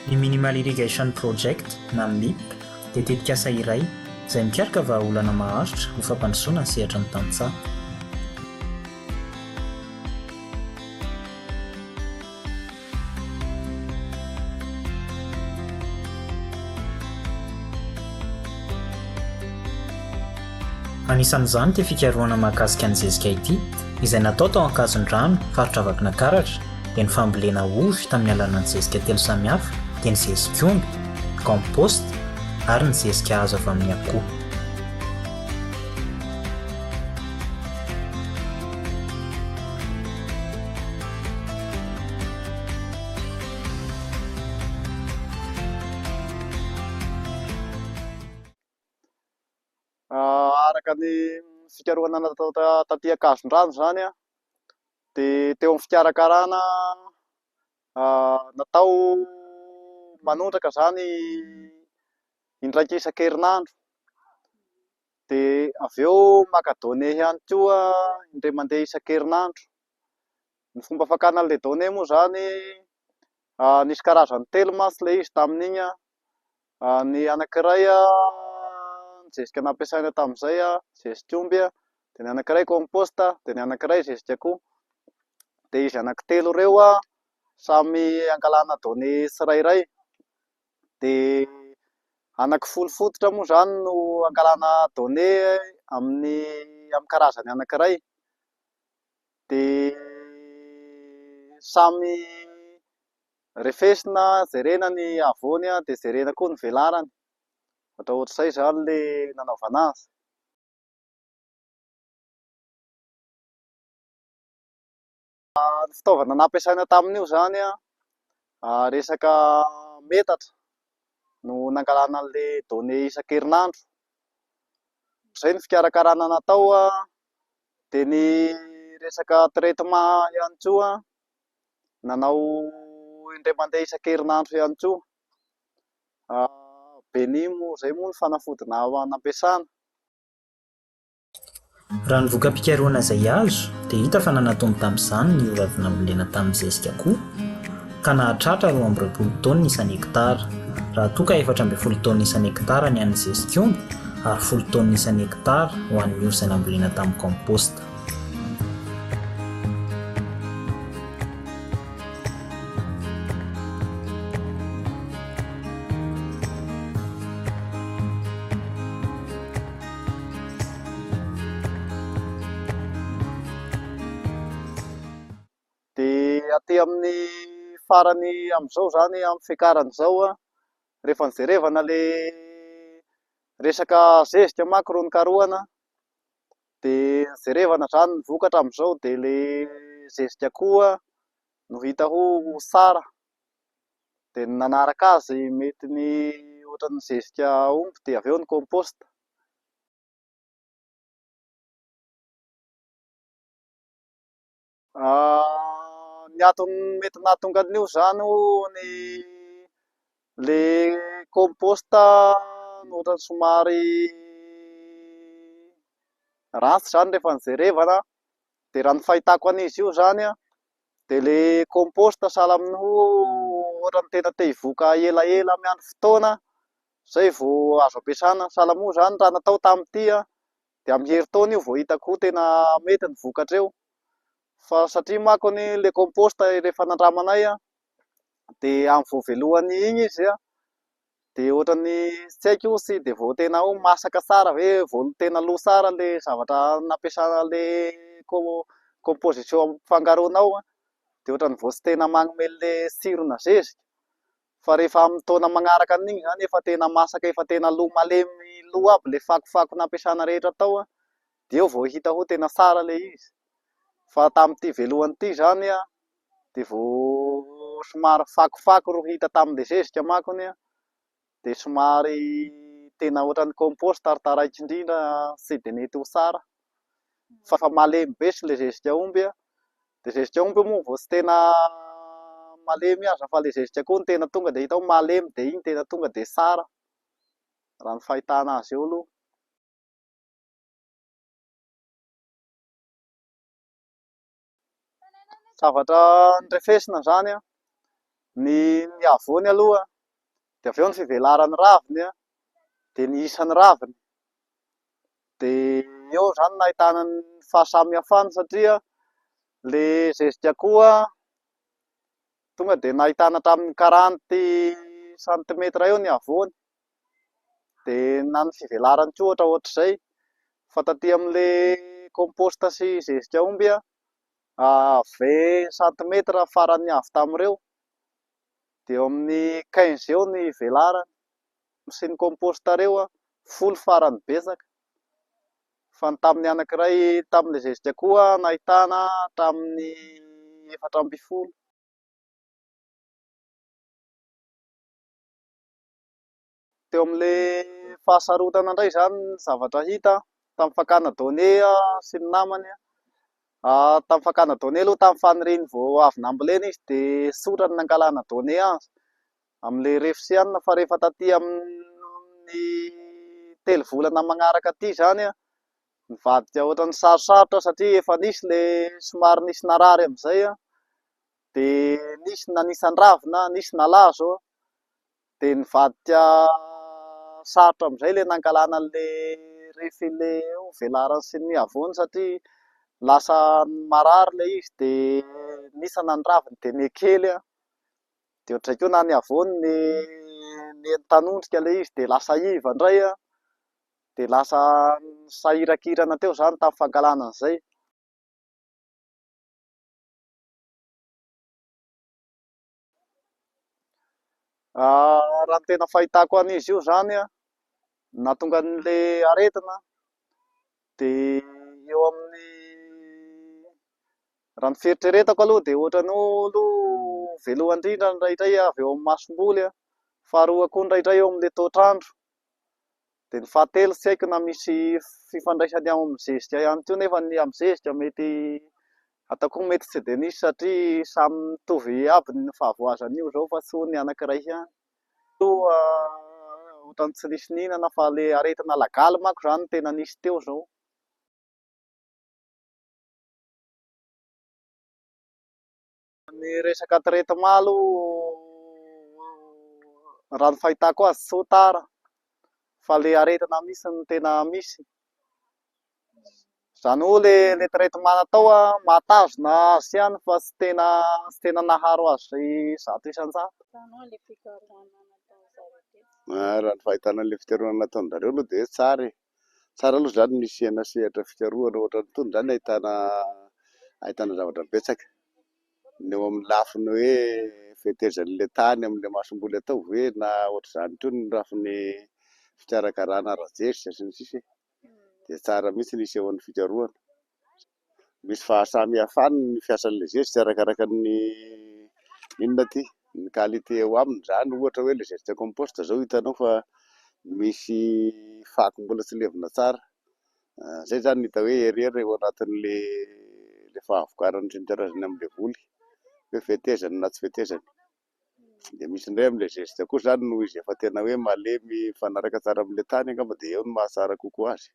Ny Minimal Irrigation Project na MIP dia tetikasa iray izay mikaroka vahaolana maharitra ho fampandrosoana ny sehatry ny tantsaha. Anisan'izany ity fikarohana mahakasika ny zezika ity, izay natao tao Ankazondrano, faritra Vakinankaratra, dia ny fambolena ovy tamin'ny alalan'ny zezika telo samihafa, dia ny zezik'omby, ny compost ary ny zezika azo avy amin'ny akoho. Araka ny fikarohana natao taty Ankazondrano izany dia teo amin'ny fikarakarana natao manondraka izany indraika isan-kerinandro dia avy eo maka données ihany koa indray mandeha isan-kerinandro. Ny fomba fakana an'ilay données moa izany nisy karazany telo mantsy ilay izy tamin'iny Ny anankiray ny zezika nampiasaina tamin'izay zezik'omby, dia ny anankiray compost, dia ny anankiray zezika akoho. Dia izy anankitelo ireo samy angalana données tsirairay. Dia anankifolo fototra moa izany no angalana données amin'ny amin'ny karazany anankiray. Dia samy Refesina, jerena ny havoany dia jerena koa ny velarany. Ohatra ohatr'izay izany ilay nanaovana azy. Ny fitaovana nampiasaina tamin'io izany resaka metatra no nangalana an'ilay données isan-kerinandro. Izay ny fikarakarana natao dia ny resaka traitement ihany koa. Nanao indray mandeha isan-kerinandro ihany koa. Beni moa izay moa ny fanafody nampiasana. Raha ny voka-pikarohana izay azo dia hita fa nanatombo tamin'izany ny ora avy nambolena tamin'ny zezika akoho ka nahatratra 22 taonina isan'hektara, raha toa ka 14 taonina isan'hektara ny an'ny zezik'omby ary folo taonina isan'hektara ho an'ny ora izay nambolena tamin'ny komposta. Dia aty amin'ny farany amin'izao izany, amin'ny fiakarana izao, rehefa nijerevana ilay resaka zezika manko no nikarohana Dia jerevana izany ny vokatra amin'izao dia ilay zezika koa no hita ho tsara. Dia ny nanaraka azy mety ny ohatran'ny zezika omby dia avy eo ny compost. Ny antony mety nahatonga an'io izany ny le compost no ohatran'ny somary ratsy izany rehefa nojerevana, dia raha ny fahitako an'izy io izany an, dia le compost sahala amin'ny hoe ohatran'ny tena te hivoaka elaela miandry fotoana izay vao azo ampiasana, sahala moa izany raha natao tamin'ity an, dia amin'ny herintaona io vao hitako hoe tena mety ny vokatra eo, fa satria manko anie le compost rehefa nandramanay an, dia amin'ny vao voalohany iny izy an, dia ohatran'ny tsy haiko tsy dia vao tena hoe masaka tsara ve, vao tena lo tsara le zavatra nampiasana le composition ampifangaroana ao an, dia ohatran'ny vao tsy tena manome le tsirona zezika. Fa rehefa amin'ny taona magnaraka an'igny zany efa tena masaka efa tena lo malemy lo aby le fakofako nampiasana rehetra tao a, de eo vao hita hoe tena tsara le izy. Fa tamin'ity velohany ity zany a, de vao somary fakofako ro hita tamin'le zezika mankony a, de somary tena ohatran'ny compost ary taraiky indrindra tsy de nety ho tsara. Fa efa malemy be sy le zezika omby a, de zezika omby moa vao tsy tena malemy aza fa le zezika akoho no tena tonga de hita hoe malemy de iny tena tonga de tsara raha ny fahitana azy eo aloha. Zavatra nirefesina zany an, ny ny havoany aloha. Dia avy eo ny fivelaran'ny raviny dia ny isan'ny raviny. Dia eo izany no ahitana ny fahasamihafana satria ilay zezika akoho tonga dia nahitana hatramin'ny quarante centimètre eo ny havoany. Dia na ny fivelarany koa ohatra ohatr'izay. Fa taty amin'ilay compost sy zezika omby 20 centimètre farany avo tamin'ireo. Dia eo amin'ny 15 eo ny velarany. Sy ny compost ireo 10 farany betsaka. Fa ny tamin'ny anankiray tamin'ilay zezika koa nahitana hatramin'ny 14. Teo amin'ilay fahasarotana indray izany ny zavatra hita tamin'ny fakana données sy ny namany. Tamin'ny fakana données aloha tamin'ny faniriany vao avy nambolena izy dia tsotra ny nangalana données azy amin'ilay refsiana fa rehefa taty amin'ny 3 volana magnaraka aty izany nivadika ohatran'ny sarosarotra satria efa nisy ilay somary nisy narary amin'izay dia nisy nanisan-dravina, nisy nalazo. Dia nivadika sarotra amin'izay ilay nangalana an'ilay refy ilay velarany sy ny havoany satria lasa marary ilay izy dia nisana ny raviny dia nihakely an, dia ohatr'izay koa na ny havoany niha-nitanondrika ilay izy dia lasa iva indray an, dia lasa nisahirankirana teo izany tamin'ny fangalana an'izay. Raha ny tena fahitako an'izy io izany an, nahatonga an'ilay aretina dia eo amin'ny, raha ny fieritreretako aloha dia ohatran'ny hoe aloha voalohany indrindra indraindray avy eo amin'ny masomboly an, faharoa koa indraindray eo amin'ilay toetr'andro, dia ny fahatelo tsy haiko na misy fifandraisany ao amin'ny zezika ihany koa nefa ny amin'ny zezika mety ataoko hoe mety tsy dia nisy satria samy mitovy aby ny fahavoazan'io izao fa tsy hoe ny anankiray ihany. Toa ohatran'ny tsy nisy nihinana fa ilay aretina lagaly manko izany no tena nisy teo izao. Ny resaka traitement aloha raha ny fahitako azy tsy ho tara fa le aretina mihitsy no tena misy. Izany hoe le le traitement natao mahatazona azy ihany fa tsy tena tsy tena naharo azy 100%. Raha ny fahitana an'ilay fikarohana nataon-dRareo aloha dia tsara e. Tsara aloha izany ny hisiana sehatra fikarohana ohatran'itony izany ahitana ahitana zavatra betsaka. Ny eo amin'ny lafiny hoe fetezan'ilay tany amin'ilay masomboly atao ve na ohatr'izany koa ny lafiny fikarakarana ara-jezika sy ny sisa e. Dia tsara mihitsy ny hisehoan'ny fikarohana. Misy fahasamihafany ny fiasan'ilay zezika arakaraka ny inona ity, ny qualité eo aminy izany. Ohatra hoe ilay zezika compost izao hitanao fa misy fako mbola tsy levona tsara. Izay izany no hita hoe erreur eo anatin'ilay ilay fahavokarany sy ny karazany amin'ilay voly, hoe fetezany na tsy fetezany. Dia misy indray amin'ilay zezika koa izany noho izy efa tena hoe malemy mifanaraka tsara amin'ilay tany angamba dia eo no mahatsara kokoa azy.